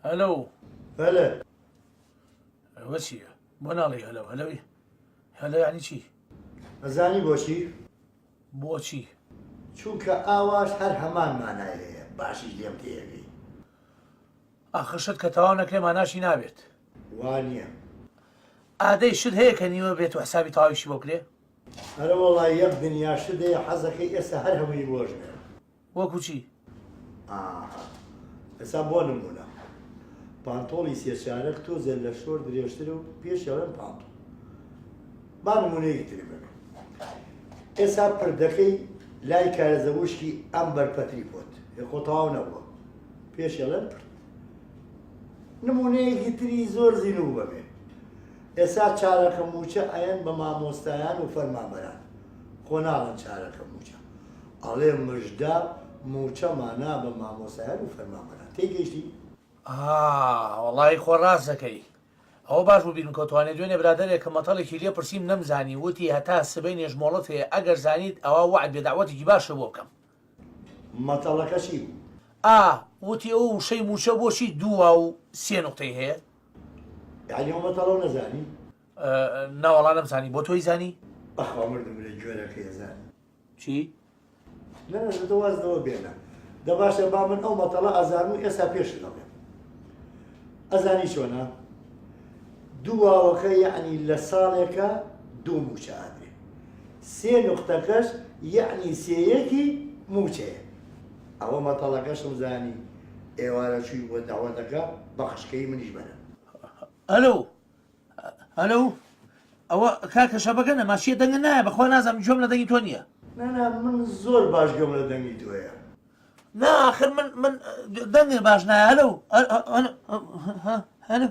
هەلۆ. بەلێ. ئەوە چییە؟ بۆ ناڵێی هەلۆ؟ هەلۆی هەلۆ یانی چی؟ ئەزانی بۆچی؟ بۆچی؟ چونکە ئاواش هەر هەمان مانای هەیە، باشیش لێم تێئەگەی. ئاخر شت کە تەواو نەکرێ ماناشی نابێت. وا نییە. ئادەی شت هەیە کە نیوە بێت و حسابی تەواویشی بۆ بکرێ؟ ئەرەوەڵا یەک دنیا شت هەیە حەزەکەی ئێستا هەر هەمووی بۆش بێ. وەکو چی؟ ئاها ئێستا بۆ نموونە پانتۆڵی سێ چارەک تۆزێ لە شۆر درێژترە و پێشی ئەڵێن پانتۆڵ. با نموونەیەکی تر بەمێ. ئێستا پردەکەی لای کارێزە وشکی ئەم بەر پەتری پۆت ئێ خۆ تەواو نەبووە پێشی ئەڵێن پرد. نموونەیەکی تری زۆر زینوو بەمێ. ئێستا چارەکە مووچە ئەیەن بە مامۆستایان و فەرمانبەران خۆ ناڵێن چارەکە مووچە ئەڵێ مژدە مووچە مانا بە مامۆستایان و فەرمانبەران تێگەیشتی؟ ئا وەڵایی خۆ ڕاست دەکەی ئەوە باش بوو بیرم کەوتوانێ دوێنێ برادەرێکم مەتەڵێکی لێ پرسیم نەمزانی وتی هەتا سبەینێش مۆڵەت هەیە ئەگەر زانیت ئەوا وەعد بێ دەعوەتێکی باشت بۆ بکەم. مەتەڵەکە چی بوو؟ ئا وتی ئەو وشەی مووچە بۆچی دوو واو و سێ نوقتەی هەیە؟ یەعنی ئەو مەتەڵەو نەزانی؟ ناوەڵا نەمزانی بۆ تۆی زانی؟ بەخوا مردم لە گوێرەکەی ئەزانی. چی؟ نا نا دە واز لەوە بێنە. دە باشە با من ئەو مەتەڵە ئەزانم و ئێستا پێشت ئەڵێم. ئەزانی چۆنە؟ دوو واوەکە یەعنی لە ساڵێکا دوو مووچە ئادرێ. سێ نوقتەکەش یەعنی سێیەکی مووچەیە. ئەوە مەتەڵەکەشم زانی. ئێوارە چووی بۆ دەعوەتەکە بە قشکەی منیش بەرە. ئەلۆ ئەلۆ ئەوە کاکە شەبەکە نەما چیە دەنگە نایە بەخوا نازانم گوێم لە دەنگی تۆ نییە. نا نا من زۆر باش گوێم لە دەنگی تۆیە. نا ئاخر من من دەنگت باش نایە ئەلۆ ئەلۆ ئەلۆ.